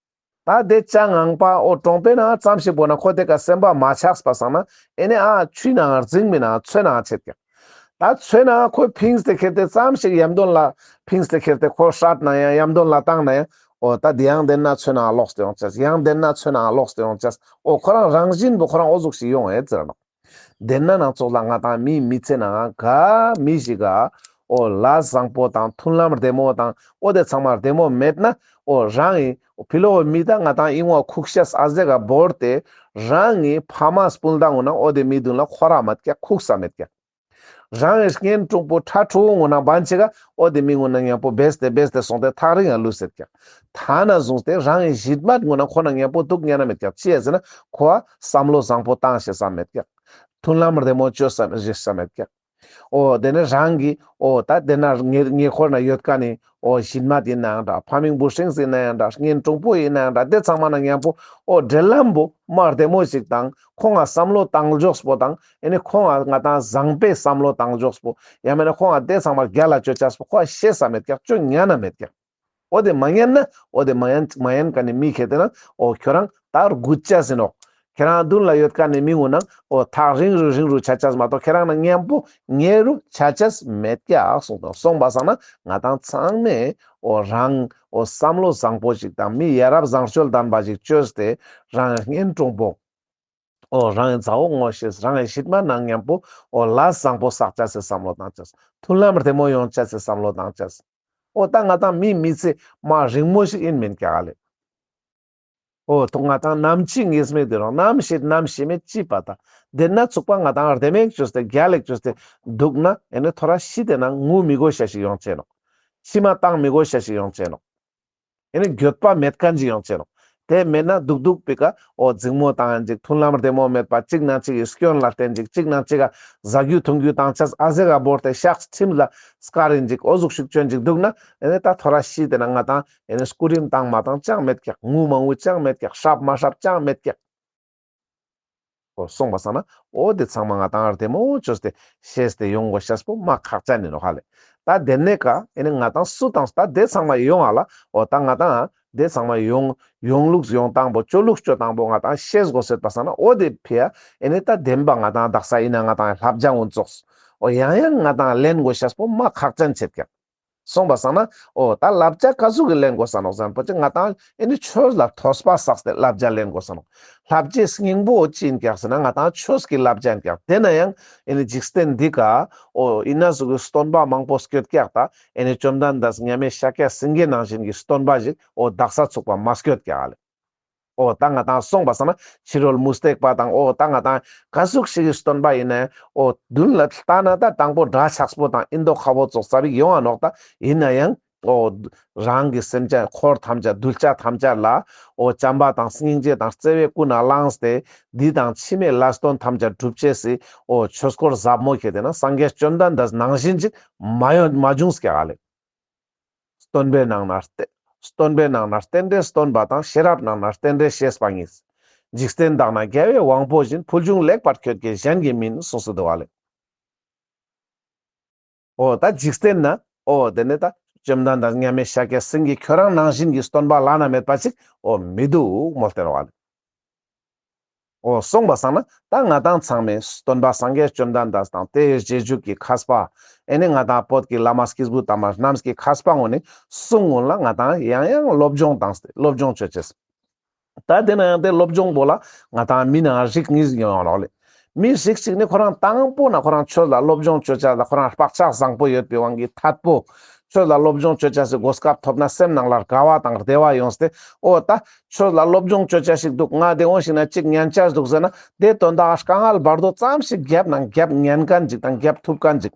ད་དེ་བྱ་ངང་པ་འོ་གྲོང་པའི་ནང་ཙམ་ཞིག་བོར་ན་ཁོ་དེ་ཀ་སེམས་པ་མ་ཆགས་པ་སང་ན་ཨེ་ནི་ཨ་ཆུའི་ནང་རྫིང་མི་ནང་མཚོའི་ནང་ཆེད་ཀྱག། ད་མཚོའི་ནང་ཁོ་ཕིངས་ཏེ་ཁྱེར་ཏེ་ཙམ་ཞིག་ཡམ་དོན་ལ་ཕིངས་ཏེ་ཁྱེར་ཏེ་ཁོ་སྲད་ན་ཡང་ཡམ་དོན་ལ་བཏང་ན་ཡང་འོ་ད་དེ་ཡང་དེ་ན་མཚོའི་ནང་ལོག་སྟེ་ཡོང་ཅེས་ཡང་དེ་ན་མཚོའི་ནང་ལོག་སྟེ་ཡོང་ཅེས་འོ་ཁོ་རང་རང་བཞིན་པོ་ཁོ་རང་འོ་ཟུག་ཞིག་ཡོང་ཨེ་ཟེར་ནོག། དེ་ན་ནང་ཚོགས་ལ་ང་ཏང་མིའི་མི་ཚེ་ནང་ག་མི་ཞིག་ག་འོ་ལས་བཟང་པོ་དང་མཐུན་ལམ་བདེ་མོ་དང་འོ་དེ་ཚང་མ་བདེ་མོ་མེད་ན་འོ་རང་ངི་ཕི་ལོག་མི་ད་ང་ཏང་ཨིན་བ་ཁུག་ཤེས་ཨ་ཟེ་ག་བོར་ཏེ་རང་ངི་ཕ་མ་སྤུན་ཟླ་ངུན་ན་འོ་དེ་མི་དུན་ལ་ཁོ་ར་མེད་ཀྱག་ཁུག་ས་མེད་ཀྱག། རང་ངི་གཉེན་དྲུང་པོ་ཕྲུ་གུ་ངུན་ན་བན་ཅིག་ག་འོ་དེ་མི་ངུན་ན་མཉམ་པོ་བེས་ཏེ་བེས་ཏེ་སོང་སྟེ་ཐག་རིང་ང་ལུས་སེད་ཀྱག། ཐ་ན་བཟུང་སྟེ་རང་ངི་ཞི་མ་ངུན་ན་ཁོ་ན་མཉམ་པོ་འདུག་ཉན་ན་མེད་ཀྱག། ཅི་ཡ་ཟེར་ན་ཁོ་བསམ་བློ་བཟང་པོ་བཏང་ཤེས་ས་མེད་ཀྱག། མཐུན་ལམ་བདེ་མོ་བཅོས་ས་ཤེས་ས་མེད་ཀྱག། འོ་དེ་ནི་རང་གི་འོ་ད་དེ་ན་ཉེ་ཉེ་འཁོར་ན་ཡོད་མཁན་ནི་འོ་ཞི་མ་ཡིན་ན་ཡང་འདྲ་ཕ་མིང་བུ་སྲིང་ཡིན་ན་ཡང་འདྲ་གཉེན་དྲུང་པོ་ཡིན་ན་ཡང་འདྲ་དེ་ཚང་མ་ན་མཉམ་པོ་འོ་འབྲེལ་ལམ་པོ་མ་བདེ་མོ་ཞིག་དང་ཁོང་ང་བསམ་བློ་བཏང་ཕྱོགས་པོ་དང་ཨེ་ནི་ཁོང་ང་ང་ཏང་བཟང་པོའི་བསམ་བློ་བཏང་ཕྱོགས་པོ་ཡང་མེད་ན་ཁོང་ང་དེ་ཚང་མ་རྒྱལ་ལ་བཅོ་ཆས་པོ་ཁོ་ཤེས་ས་མེད་ཀྱག་བཅོ་ཉན་ན་མེད་ཀྱག། འོ་དེ་མ་ཉན་ན་འོ་དེ་མ་ཉན་མ་ཉན་མཁན་ནི་མི་ཁེ་ཏེ་ན་འོ་ཁྱོ་རང་ད་རྒུད་ཆ་ཟིན་ནོག། ཁྱེ་རང་མདུན་ལ་ཡོད་མཁན་ནི་མི་ངུན་ན་འོ་ཐག་རིང་རུ་རིང་རུ་ཆ་ཆས་མ་གཏོགས་ཁྱེ་རང་ན་མཉམ་པོ་ཉེ་རུ་ཆ་ཆས་མེད་ཀྱག་གསུངས་དང་། སོང་པ་སང་ན་ང་ཏང་ཚང་མས་འོ་རང་འོ་བསམ་བློ་བཟང་པོ་ཞིག་དང་མི་ཡ་རབས་བཟང་སྤྱོད་ལྡན་པ་ཞིག་བཅོས་ཏེ་རང་གཉེན་དྲུང་པོ་འོ་རང་གི་མཛའ་བོ་ངོ་ཤེས་རང་གི་ཞི་མ་ནང་མཉམ་པོ་འོ་ལས་བཟང་པོ་བསགས་ཆ་སེ་བསམ་བློ་བཏང་ཆ་སེ་མཐུན་ལམ་བདེ་མོ་ཡོང་ཆ་སེ་བསམ་བློ་བཏང་ཆ་སེ། འོ་ད་ང་ཏང་མི་མི་ཚེ་མ་རིང་མོ་ཞིག་ཡིན་མིན་ཀྱག་ལེ། འོ་ཐོག་ང་ཏང་ནམ་འཆི་ངེས་མེད་དེ་རང་ནམ་ཤི་ནམ་ཤི་མེད་ཅི་པ་ད། དེ་ན་ཚུགས་པ་ང་ཏང་བདེ་མོ་བཅོས་ཏེ་རྒྱལ་ལ་བཅོས་ཏེ་འདུག་ན་ཨེ་ནི་ཐོ་ར་ཤི་དེ་ན་ངུ་མི་དགོས་ཤ་ཞིག་ཡོང་ཆེ་ནོག། མཆི་མ་བཏང་མི་དགོས་ཤ་ཞིག་ཡོང་ཆེ་ནོག། ཨེ་ནི་འགྱོད་པ་མེད་མཁན་ཅིག་ཡོང་ཆེ་ནོག། དེ་མེད་ན་སྡུག་སྡུག་པི་ཀ་འོ་འཛིང་མོ་བཏང་ཡིན་ཅིག་མཐུན་ལམ་བདེ་མོ་མེད་པ་ཅིག་ན་ཅིག་གི་སྐྱོན་ལ་བརྟེན་ཅིག་ཅིག་ན་ཅིག་ག་ཟ་རྒྱུ་འཐུང་རྒྱུ་བཏང་ཆས་ཨ་ཟེ་ག་བོར་ཏེ་ཤག་ཁྲིམས་ལ་སྐར་ཡིན་ཅིག་འོ་ཟུག་ཤིག་སྐྱོན་ཅིག་འདུག་ན་ཨེ་ནི་ད་ཐོ་ར་ཤི་དེ་ན་ང་དང་ཨེ་ནི་སྐུ་རིམ་བཏང་མ་བཏང་ཅང་མེད་ཀྱག་ངུ་མ་ངུ་ཅང་མེད་ཀྱག་ཧྲབ་མ་ཧྲབ་ཅང་མེད་ཀྱག་འོ་སོང་པ་སང་ན་འོ་དེ་ཚང་མ་ང་དང་བདེ་མོ་བཅོས་ཏེ་ཤེས་ཏེ་ཡོང་དགོས་ཤེས་པོ་མ་ཁག་ཅན་ཡིན་ནོག་ཧ་ལེ། ད་དེ་ནས་ཀ་ཨེ་ནི་ང་དང་སུ་དང་ད་དེ་ཚང་མ་ཡོང་ཨ་ལ་འོ་ད་ང་དང་དེ་ཚང་མ་ཡོང་ཡོང་ལུགས་ཡོང་སྟངས་པོ་སྤྱོད་ལུགས་སྤྱོད་སྟངས་པོ་ང་དང་ཤེས་དགོས་ཟེར་པ་སང་ན་འོ་དེ་ཕི་ཡ་ཨེ་ནི་ད་བདེན་པ་ང་དང་དག་ས་ཡིན་ན་ང་དང་བསླབ་བྱ་འུན་ཙོགས་འོ་ཡང་ཡང་ང་དང་ལེན་དགོས་ཤེས་པོ་མ་ཁག་ཅན་ཆེད་ཀྱག་སོང་པ་སང་ན་འོ་ད་བསླབ་བྱ་ག་ཟུག་གི་ལེན་དགོས་ས་ནོག་ཟེར་ན་པོ་ཅིག་ང་དང་ཨེ་ནི་ཆོས་ལ་ཐོས་པ་བསགས་ཏེ་བསླབ་བྱ་ལེན་དགོས་ས་ནོག་བསླབ་བྱའི་སྙིང་པོ་ཅི་ཡིན་ཀྱག་ཟེར་ན་ང་དང་ཆོས་ཀྱི་བསླབ་བྱ་ཡིན་ཀྱག་དེ་ན་ཡང་ཨེ་ནི་འཇིག་རྟེན་འདི་ཀ་འོ་ཡིན་ན་ཟུག་གི་སྟོན་པ་མང་པོ་སྐྱོད་ཀྱག་ད་ཨེ་ནི་བཅོམ་ལྡན་འདས་མཉམ་མེད་ཤཱཀྱ་སེང་གེ་ནང་བཞིན་གྱི་སྟོན་པ་ཞིག་འོ་དག་ས་ཚུགས་པ་མ་སྐྱོད་ཀྱག་ལེ། འོ་ད་ང་དང་སོང་པ་སང་ན་ཕྱི་རོལ་མུ་སྟེགས་པ་དང་འོ་ད་ང་དང་ག་ཟུག་ཞིག་གི་སྟོན་པ་ཡིན་ནའང་འོ་མདུན་ལ་ལྟ་ན་ད་དང་པོ་འདྲ་ཆགས་པོ་དང་ཨིན་དོ་ཁ་བོ་ཙོགས་ཙ་བིག་ཡོང་ང་ནོག་ད་ཡིན་ན་ཡང་འོ་རང་གི་སེམས་ཅན་འཁོར་ཐམས་ཅད་གདུལ་བྱ་ཐམས་ཅད་ལ་འོ་བྱམས་པ་དང་སྙིང་རྗེ་དང་བརྩེ་བས་ཀུན་ནས་བསླངས་ཏེ་འདི་དང་ཕྱི་མའི་ལས་དོན་ཐམས་ཅད་སྒྲུབ་ཅེས་སི་འོ་ཆོས་སྐོར་ཟབ་མོ་ཁྱེར་ཏེ་ན་སངས་རྒྱས་བཅོམ་ལྡན་འདས་ནང་བཞིན་ཅིག་མ་ཡོང་མ་བྱུང་ཀྱག་ལེ། སྟོན་པའི་ནང་ན་རྟེན་སྟོན་པའི་ནང་ན་རྟེན་འབྲེལ་སྟོན་པ་དང་ཤེས་རབ་ནང་ན་རྟེན་འབྲེལ་ཤེས་པ་ཉིད། འཇིག་རྟེན་དག་ན་རྒྱལ་བའི་དབང་པོ་བཞིན། ཕུལ་བྱུང་ལེགས་པར་ཁྱོད་ཀྱིས་གཞན་གྱིས་མིན། གསུངས་སུ་འདུག་པ་ལེ། འོ་ད་འཇིག་རྟེན་ན་འོ་དེ་ནས་ད་བཅོམ་ལྡན་འདས་མཉམ་མེད་ཤཱཀྱ་སེང་གེ་ཁྱོད་རང་ནང་བཞིན་གྱི་སྟོན་པ་བླ་ན་མེད་པ་ཅིག་འོ་མི་འདུག་མོལ་ཏེ་ནོག་པ་ལེ། འོ་སོང་པ་སང་ན་ད་ང་དང་ཚང་མས་སྟོན་པ་སངས་རྒྱས་བཅོམ་ལྡན་འདས་དང་དེའི་རྗེས་འཇུག་གི་མཁས་པ་ཨེ་ནི་ང་དང་བོད་ཀྱི་བླ་མ་སྐྱེས་བུ་དམ་པ་རྣམས་ཀྱི་མཁས་པ་ངོ་ནས་གསུང་ངོ་ལ་ང་དང་ཡང་ཡང་སློབ་སྦྱོང་བཏང་སྟེ་སློབ་སྦྱོང་བཅོ་ཅེས། ད་དེ་ན་ཡང་དེ་སློབ་སྦྱོང་པོ་ལ་ང་དང་མི་ནང་རིགས་གཉིས་ཡོང་ནོག་ལེ། མི་རིགས་གཅིག་ནི་ཁོ་རང་དང་པོ་ན་ཁོ་རང་ཆོས་ལ་སློབ་སྦྱོང་བཅོ་ཅེས་ལ་ཁོ་རང་བག་ཆགས་བཟང་པོ་ཡོད་པའི་དབང་གིས་ཐད་པོ། ཆོས་ལ་སློབ་སྦྱོང་བཅོ་ཅེས་སི་གོ་སྐབས་ཐོབ་ན་སེམས་ནང་ལ་དགའ་བ་དང་བདེ་བ་ཡོངས་ཏེ་འོ་ད་ཆོས་ལ་སློབ་སྦྱོང་བཅོ་ཅེས་ཞིག་འདུག་ང་དེ་འོང་ཞིག་ན་གཅིག་ཉན་ཅེས་འདུག་ཟེར་ན་དེ་དོན་དག་དཀའ་ངལ་བར་དོ་ཙམ་ཞིག་རྒྱབ་ན་རྒྱབ་ཉན་མཁན་ཅིག་དང་རྒྱབ་ཐུབ་མཁན་ཅིག་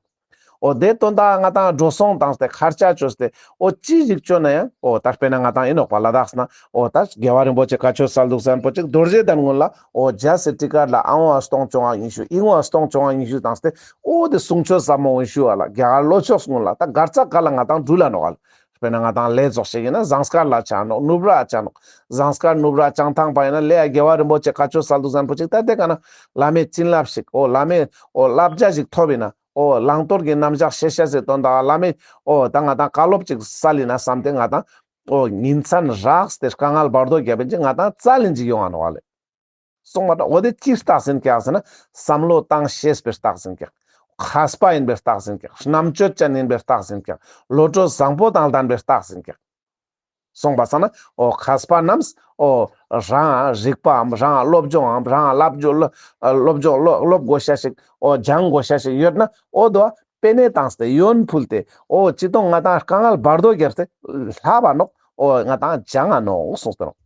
འོ་དེ་དོན་དག་ང་དང་འགྲོ་སོང་བཏང་སྟེ་ཁར་ཆ་བཅོས་ཏེ་འོ་ཅི་ཞིག་བཅོ་ན་ཡང་འོ་ད་དཔེར་ན་ང་དང་ཡིན་ནོག་པ་ལ་དྭགས་ན་འོ་ད་རྒྱལ་བ་རིན་པོ་ཆེ་བཀའ་ཆོས་སྩལ་འདུག་ཟེར་མཁན་པོ་ཅིག་རྡོ་རྗེ་གདན་སྔོན་ལ་འོ་རྒྱལ་སྲས་ཊཱི་ཀ་ལ་ཨ་ཝང་སྟོང་བཅོ་ལྔ་ཉི་ཤུ་ཨི་ཝང་སྟོང་བཅོ་ལྔ་ཉི་ཤུ་བཏང་སྟེ་འོ་དེ་གསུང་ཆོས་ཟབ་མོ་འོ་ཞུ་བ་ལ་རྒྱ་གར་ལྷོ་ཕྱོགས་སྔོན་ལ་ད་གར་ཙ་ག་ལ་ང་དང་འགྲུལ་ལ་ནོག་ཨ་ལ། དཔེར་ན་ང་དང་ལེ་ཙོགས་ཤིག་ཡིན་ན་ཟངས་དཀར་ལ་ཆ་ནོག་ནུབ་ར་ཆ་ནོག་ཟངས་དཀར་ནུབ་ར་བྱང་ཐང་པ་ཡིན་ན་ལེ་ཡ་རྒྱལ་བ་རིན་པོ་ཆེ་བཀའ་ཆོས་སྩལ་འདུག་ཟེར་མཁན་པོ་ཅིག་ད་དེ་ག་ན་བླ་མའི་བྱིན་རླབས་ཤིག་འོ་བླ་མའི་འོ་བསླབ་བྱ་ཞིག་ཐོབ་ཡིན་ན་འོ་བླང་དོར་གྱི་རྣམ་གཞག་ཤེས་ཤེས་སི་དོན་དག་བླ་མའི་འོ་ད་ང་དང་བཀའ་སློབ་ཅིག་སྩལ་ཡིན་ན་བསམ་སྟེ་ང་དང་འོ་ཉིན་མཚན་རགས་ཏེ་དཀའ་ངལ་བར་དོ་རྒྱབ་ཡིན་ཅིག་ང་དང་སྩལ་ཡིན་ཅིག་ཡོང་ང་ནོག་ལེ། སོང་པ་དང་འོ་དེ་ཅིའི་རྟགས་ཡིན་ཀྱག་ཟེར་ན་བསམ་བློ་བཏང་ཤེས་པའི་རྟགས་ཡིན་ཀྱག་མཁས་པ་ཡིན་པའི་རྟགས་ཡིན་ཀྱག་རྣམ་དཔྱོད་ཅན་ཡིན་པའི་རྟགས་ཡིན་ཀྱག་བློ་གྲོས་བཟང་པོ་དང་ལྡན་པའི་རྟགས་ཡིན་ཀྱག་སོང་པ་སང་ན་འོ་མཁས་པ་རྣམས་འོ་རང་རིག་པའམ་རང་སློབ་སྦྱོང་ངམ་རང་བསླབ་སྦྱོང་སློབ་སློབ་སྦྱོང་སློབ་སློབ་དགོས་ཤེས་ཤིག་འོ་སྦྱང་དགོས་ཤེས་ཤིག་ཡོད་ན་འོ་དོ་པེ་ནེ་བཏང་སྟེ་ཡོན་ཕུལ་ཏེ་འོ་ཅི་གཏོང་ང་དང་དཀའ་ངལ་བར་དོ་རྒྱབ་སྟེ་ལྷབ་བ་ནོག་འོ་ང་དང་སྦྱང་ང་ནོག་གསུངས་ཏེ་ནོག་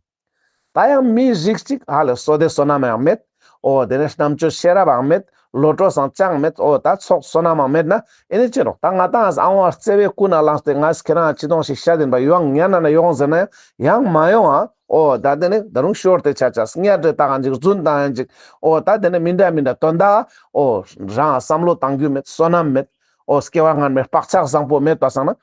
ད་ཡང་མི་རིགས་གཅིག་ཧ་ལས་བསོད་བདེ་བསོད་ནམས་ཡང་མེད། འོ་དེ་ནས་རྣམ་དཔྱོད་ཤེས་རབ་ཡང་མེད། བློ་གྲོས་སང་ཅང་མེད། འོ་ད་ཚོགས་བསོད་ནམས་ཡང་མེད་ན་ཨེ་ནི་ཅི་རོགས་ད་ང་དང་ཨ་ཝང་བརྩེ་བས་ཀུན་ནས་བསླངས་ཏེ་ང་ཁྱེད་རང་ཅི་གཏོང་ཞིག་བཤད་ཡིན་པ་ཡོང་ཉན་ན་ན་ཡོང་ཟེར་ན་ཡང་མ་ཡོང་ཨ། འོ་ད་དེ་ནས་ད་རུང་ཤོར་ཏེ་ཆ་ཆ་སྙད་དེ་བཏང་ཡིན་ཅིག་རྫུན་བཏང་ཡིན་ཅིག་འོ་ད་དེ་ནས་མི་འདྲ་མི་འདྲ་དོན་དག་འོ་རང་བསམ་བློ་བཏང་རྒྱུ་མེད། བསོད་ནམས་མེད། འོ་སྐྱེ་བ་སྔ་མའི་བག་ཆགས་བཟང་པོ་མེད་པ་སང་ན།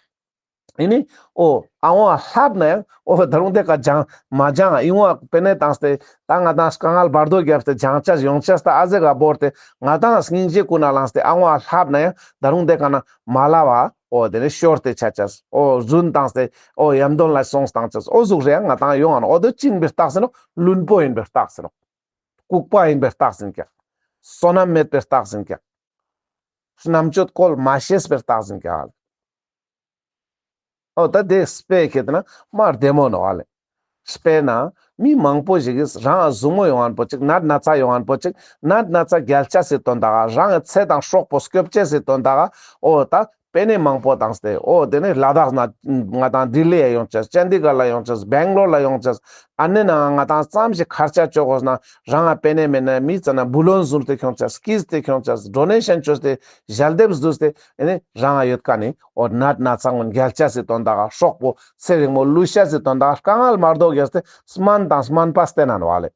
ཨེ་ནི་འོ་ཨ་ཝང་ལྷབ་ན་ཡང་འོ་ད་རུང་དེ་ཀ་སྦྱང་མ་སྦྱང་ཨི་ཝང་པེ་ནེ་བཏང་སྟེ་ད་ང་དང་དཀའ་ངལ་བར་དོ་རྒྱབ་སྟེ་སྦྱང་ཆ་ཡོང་ཆ་ད་ཨ་ཟེ་ག་བོར་ཏེ་ང་དང་སྙིང་རྗེ་ཀུན་ནས་བསླངས་ཏེ་ཨ་ཝང་ལྷབ་ན་ཡང་ད་རུང་དེ་ཀ་ན་མ་ལྷབ་བ་འོ་དེ་ནས་ཤོར་ཏེ་ཆ་ཆ་འོ་རྫུན་བཏང་སྟེ་འོ་ཡམ་དོན་ལ་སོང་བཏང་ཆ་འོ་ཟུག་རེ་ཡང་ང་དང་ཡོང་ང་ནོག་འོ་དེ་ཅི་ཡིན་པའི་རྟགས་ཡིན་ནོག་བླུན་པོ་ཡིན་པའི་རྟགས་ཡིན་ནོག་ལྐུགས་པ་ཡིན་པའི་རྟགས་ཡིན་ཀྱག་བསོད་ནམས་མེད་པའི་རྟགས་ཡིན་ཀྱག་རྣམ་དཔྱོད་བཀོལ་མ་ཤེས་པའི་རྟགས་ཡིན་ཀྱག་འོ་ད་དེ་དཔེ་ཁྱེད་ན་མ་བདེ་མོ་ནོག་ཨ་ལེ། དཔེར་ན་མི་མང་པོ་ཞིག་གིས་རང་ཟུག་མོ་ཡོང་ངན་པོ་ཅིག་ནད་ན་ཚ་ཡོང་ངན་པོ་ཅིག་ནད་ན་ཚ་རྒྱལ་ཆ་སི་དོན་དག་རང་ཚེ་དང་སྲོག་པོ་སྐྱོབ་ཆ་སི་དོན་དག་འོ་ད་ པེ་ནེ་མང་པོ་བཏང་སྟེ་འོ་དེ་ནེ་ལ་དྭགས་ན་ང་ཏང་ལྡི་ལི་ཡ་ཡོང་ཅེས། ཅན་ཌི་གར་ལ་ཡོང་ཅེས། བེང་ལོར་ལ་ཡོང་ཅེས། ཨ་ནེ་ན་ང་ཏང་ཙམ་ཞིག་ཁར་ཆ་ཅོ་དགོས་ན་རང་ང་པེ་ནེ་མེད་ན་མི་ཙ་ན་བུ་ལོན་ཟུར་ཏེ་ཁྱོང་ཅེས། ཀིས་ཏེ་ཁྱོང་ཅེས། ཌོ་ནེ་ཤན་ཅོས་ཏེ་ཞལ་འདེབས་བསྡུས་ཏེ་ཨ་ནེ་རང་ང་ཡོད་ཀ་ནེ་འོ་ནད་ན་ཚ་ངོ་རྒྱལ་ཅེས་སི་དོན་དག་ག་སྲོག་པོ་ཚེ་རིང་མོ་ལུས་ཅེས་སི་དོན་དག་ག་དཀའ་ངལ་མ་རྡོ་རྒྱབ་སྟེ་སྨན་དང་སྨན་པ་བསྟེན་ན་ནོག་ལེ།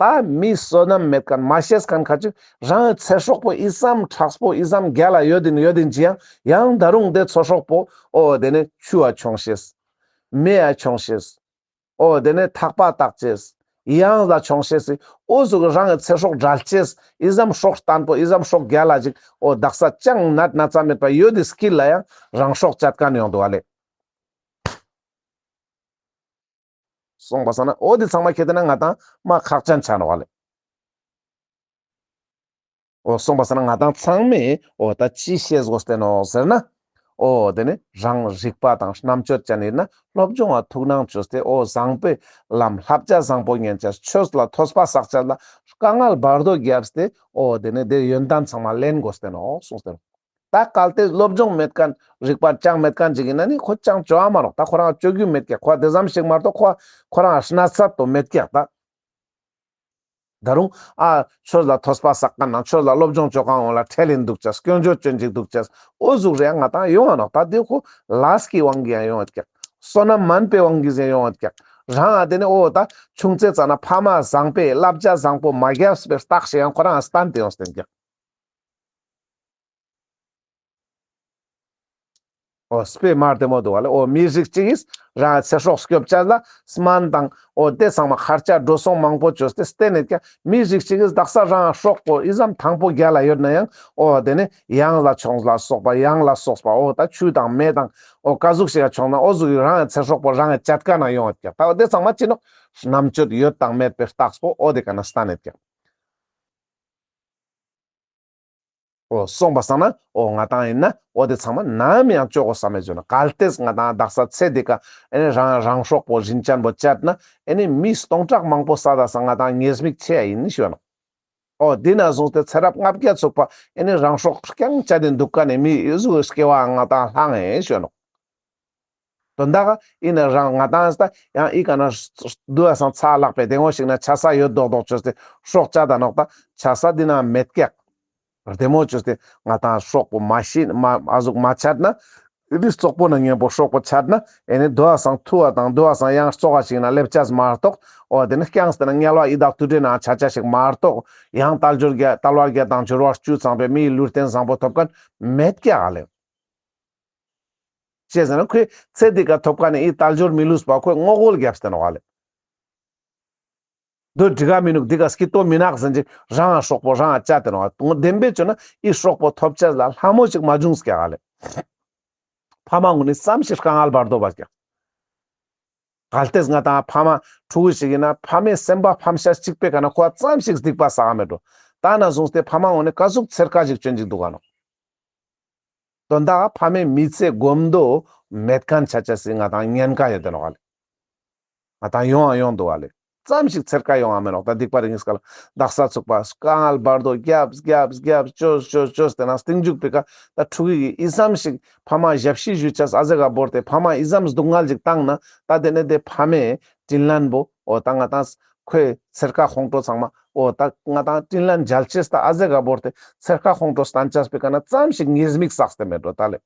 ད་མི་བསོད་ནམས་མེད་མཁན་མ་ཤེས་མཁན་ཁ་ཅིག་རང་ཚེ་སྲོག་པོ་ཨི་ཙམ་དྲག་པོ་ཨི་ཙམ་རྒྱལ་ལ་ཡོད་དིན་ཡོད་དིན་ཅི་ཡང་ཡང་ད་རུང་དེ་ཚོ་སྲོག་པོ་འོ་དེ་ནེ་ཆུ་ཡ་མཆོང་ཤེས། མེ་ཡ་མཆོང་ཤེས། འོ་དེ་ནེ་ཐག་པ་བཏགས་ཅེས། གཡང་ལ་མཆོང་ཤེས་སི་འོ་ཟུག་རང་གི་ཚེ་སྲོག་བྲལ་ཅེས་ཨི་ཙམ་སྲོག་བརྟན་པོ་ཨི་ཙམ་སྲོག་རྒྱལ་ལ་ཅིག་འོ་དག་ས་ཅང་ནད་ན་ཚ་མེད་པ་ཡོད་དེ་སྐྱིད་ལ་ཡང་རང་སྲོག་བཅད་མཁན་ཡོང་འདུག་ལེ། སོང་པ་སང་ན་འོ་དེ་ཚང་མ་ཁྱེར་ཏེ་ན་ང་ཏང་མ་ཁག་ཅན་ཆ་ནོག་ལེ། འོ་སོང་པ་སང་ན་ང་ཏང་ཚང་མས་འོ་ད་ཅི་ཤེས་དགོས་ཏེ་ནོག་ཟེར་ན། འོ་དེ་ནེ་རང་རིག་པ་དང་རྣམ་དཔྱོད་ཅན་ཡིན་ན་སློབ་སྦྱོང་ང་ཐུགས་སྣང་བཅོས་ཏེ་འོ་བཟང་པོའི་ལམ་བསླབ་བྱ་བཟང་པོ་ཉན་ཅེས། ཆོས་ལ་ཐོས་པ་བསགས་ཅེས་ལ་དཀའ་ངལ་བར་དོ་བརྒྱབ་སྟེ་འོ་དེ་ནེ་དེ་ཡོན་ཏན་ཚང་མ་ལེན་དགོས་ཏེ་ནོག་གསུངས་ཏེ་ནོག། ད་གལ་ཏེ་སློབ་སྦྱོང་མེད་མཁན་རིག་པ་ཅང་མེད་མཁན་ཅིག་ཡིན་ན་ནི་ཁོ་ཅང་བཅོ་བ་མ་རོག། ད་ཁོ་རང་བཅོ་རྒྱུ་མེད་ཀྱག། ཁོ་དེ་ཙམ་ཞིག་མ་གཏོགས་ཁོ་ཁོ་རང་གནས་ཚད་དོ་མེད་ཀྱག་ད། ད་རུང་ཨ་ཆོས་ལ་ཐོས་པ་བསགས་མཁན་ནང་ཆོས་ལ་སློབ་སྦྱོང་བཅོ་མཁན་འོང་ལ་ཁྲེལ་ལིན་འདུག་ཅེས། སྐྱོན་བརྗོད་སྐྱོན་ཅིག་འདུག་ཅེས། འོ་ཟུག་རེ་ང་ཏང་ཡོང་ང་ནོག། ད་དེ་ཁོ་ལས་ཀྱི་དབང་གིས་ཡང་ཡོང་ཡོད་ཀྱག། བསོད་ནམས་མན་པའི་དབང་གིས་ཡང་ཡོང་ཡོད་ཀྱག། རང་ཨ་དེ་ནེ་འོ་ད་ཆུང་ཙེ་ཙ་ན་ཕ་མ་བཟང་པོའི་བསླབ་བྱ་བཟང་པོ་མ་རྒྱབ་པའི་རྟགས་ཤིག་ཡང་ཁོ་རང་བསྟན་ཏེ་ཡོང་སྟེ་ཀྱག། འོ་དཔེ་མ་བདེ་མོ་འདུག་བ་ལེ། འོ་མི་རིགས་གཅིག་གིས་རང་ཚེ་སྲོག་སྐྱོབ་ཅེས་ལ་སྨན་དང་འོ་དེ་ཚང་མ་ཁར་ཆ་འགྲོ་སོང་མང་པོ་བཅོས་ཏེ་བསྟེན་ནས་ཀྱང་མི་རིགས་གཅིག་གིས་དག་ས་རང་སྲོག་པོ་ཨི་ཙམ་ཐང་པོ་རྒྱལ་ལ་ཡོད་ན་ཡང་འོ་དེ་ནི་གཡང་ལ་མཆོང་ལ་སོགས་པ་གཡང་ལ་སོགས་པ་འོ་ད་ཆུ་དང་མེ་དང་འོ་ཀ་ཟུག་ཞིག་ལ་མཆོང་ན་འོ་ཟུག་གི་རང་ཚེ་སྲོག་པོ་རང་གི་བཅད་ཀ་ན་ཡོང་ཡོད་ཀྱག། ད་འོ་དེ་ཚང་མ་ཅི་ནོག། རྣམ་དཔྱོད་ཡོད་དང་མེད་པའི་རྟགས་པོ་འོ་དེ་ཀ་ན་སྟན་ནས་ཀྱག། འོ་སོང་པ་སང་ན་འོ་ང་ཏང་ཡིན་ན་འོ་དེ་ཚང་མ་ནམ་ཡང་ཅོ་གོ་ས་མེད་ཟེར་ན། གལ་ཏེ་ང་ཏང་དག་ས་ཚེ་འདི་ཀ་ཨེ་ནི་རང་རང་སྲོག་པོ་རིན་ཅན་པོ་བཅད་ན་ཨེ་ནི་མི་སྟོང་ཕྲག་མང་པོ་ས་དག་ས་ང་ཏང་ཉེས་དམིགས་ཆེ་ཡ་ཡིན་ནི་ཞུ་ནོག། འོ་དེ་ན་བཟུང་སྟེ་ཚེ་རབས་ལྔ་བརྒྱ་ཚུགས་པ་ཨེ་ནི་རང་སྲོག་རྐྱང་བཅད་དེ་འདུག་ཀ་ནས་མི་ཡི་ཟུག་སྐྱེ་བ་ང་ཏང་ལྷང་ངེ་ཞུ་ནོག། དོན་དག་ཨིན་ན་རང་ང་ཏང་ད་ཡང་ཨི་ཀ་ན་དུ་བ་སང་ཚ་ལག་པའི་དེ་ངོ་ཞིག་ན་ཆ་ས་ཡོད་མདོག་མདོག་བཅོས་ཏེ་སྲོག་བཅད་ད་ནོག། ད་ཆ་ས་འདི་ན་མེད་ཀྱག། བདེ་མོ་བཅོས་ཏེ་ང་ཏང་སྲོག་པོ་མ་ཤི་མ་ཨ་ཟུག་མ་ཆད་ན་ཨི་རིགས་བཙོག་པོ་ན་ངན་པོ་སྲོག་པོ་ཆད་ན་ཨེ་ནི་དུ་བ་སང་ཐུ་བ་དང་དུ་བ་སང་ཡང་བཙོག་ག་ཞིག་ན་སླེབས་ཆ་མ་གཏོགས། འོ་དེ་ནི་རྐྱང་སྟེ་ན་དམྱལ་བ་ཡི་དྭགས་དུད་འགྲོའི་ནང་ཆ་ཆ་ཞིག་མ་གཏོགས་ཡང་དལ་འབྱོར་བརྒྱད་དལ་བ་བརྒྱད་དང་འབྱོར་བ་བཅུ་ཚང་པའི་མིའི་ལུས་རྟེན་བཟང་པོ་ཐོབ་མཁན་མེད་ཀྱག་ཨ་ལེ། ཅི་ཟེར་ན་ཁོས་ཚེ་འདི་ཀ་ཐོབ་ཀ་ནས་ཨི་དལ་འབྱོར་མི་ལུས་པ་ཁོས་ངོ་རྒོལ་རྒྱབ་སྟེ་ནོག་ཨ་ལེ། དོ་འགྲིག་ག་མི་ནུག། འདི་ཀ་སྐྱིད་ཏོ་མི་ནག་ཟེར་ཅིག་རང་ང་སྲོག་པོ་རང་ང་བཅད་དེ་ནོག། བདེན་པའི་ཆོས་ན་ཨི་སྲོག་པོ་ཐོབ་ཅེས་ལ་ལྷ་མོ་ཅིག་མ་བྱུང་ཀྱག་ཨ་ལེ། ཕ་མ་ངུ་ནི་ཙམ་ཞིག་དཀའ་ངལ་བར་དོ་བ་ཀྱག། གལ་ཏེ་ང་ཏང་ཕ་མ་ཕྲུ་གུ་ཞིག་ཡིན་ན་ཕ་མའི་སེམས་པ་ཕམ་ཤ་གཅིག་པའི་ཀ་ན་ཁོ་ཙམ་ཞིག་སྡིག་པ་བསགས་མེད་འགྲོ། ད་ན་བཟུང་སྟེ་ཕ་མ་ངུ་ནི་ཀ་ཟུག་ཚེར་ཁ་ཞིག་བཅོན་ཅིག་འདུག་ག་ནོག། དོན་དག་ཕ་མའི་མི་ཚེ་སྒོམ་དོ་མེད་མཁན་ཆ་ཆ་སི་ང་ཏང་ཉེན་ཁ་ཡོད་དེ་ནོག་ཨ་ལེ། ང་ཏང་ཡོང་ང་ཡོང་འདུག་ཨ་ལེ། ཙམ་ཞིག་ཚེར་ཁ་ཡོང་ང་མེད་ནོག། ད་སྡིག་པ་རིགས་ངན་སྐལ་དག་ས་ཚུགས་པ་དཀའ་ངལ་བར་དོ་རྒྱབ་རྒྱབ་རྒྱབ་བཅོས་བཅོས་བཅོས་ཏེ་ན་སྟིང་མཇུག་པའི་ཀ་ད་ཕྲུ་གུ་གི་ཨི་ཙམ་ཞིག་ཕ་མ་ཞབས་ཕྱི་ཞུ་ཆས་ཨ་ཟེ་ག་བོར་ཏེ་ཕ་མ་ཨི་ཙམ་སྡུག་བསྔལ་ཞིག་བཏང་ན་ད་དེ་ནས་དེ་ཕ་མའི་དྲིན་ལན་པོ་འོ་ད་ང་ཏང་ཁོའི་ཚེར་ཁ་ཁོང་ཁྲོ་ཚང་མ་འོ་ད་ང་ཏང་དྲིན་ལན་འཇལ་ཅེས་ད་ཨ་ཟེ་ག་བོར་ཏེ་ཚེར་ཁ་ཁོང་ཁྲོ་སྟན་ཅེས་པའི་ཀ་ན་ཙམ་ཞིག་ཉེས་དམིགས་བསགས་ཏེ་མེད་འགྲོ་ད་ལེ།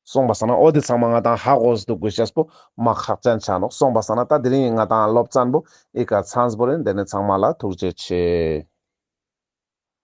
སོང་པ་སང་ན་འོ་དེ་ཚང་མ་ང་ཏང་ཧ་གོ་སྟེ་དགོས་ཤེས་པོ་མ་ཁག་ཅན་ཆ་ནོག། སོང་པ་སང་ན་ད་དེ་རིང་ང་ཏང་སློབ་ཚན་པོ་ཨི་ཀ་ཚང་པོ་རེད། དེ་ནས་ཚང་མ་ལ་ཐུགས་རྗེ་ཆེ།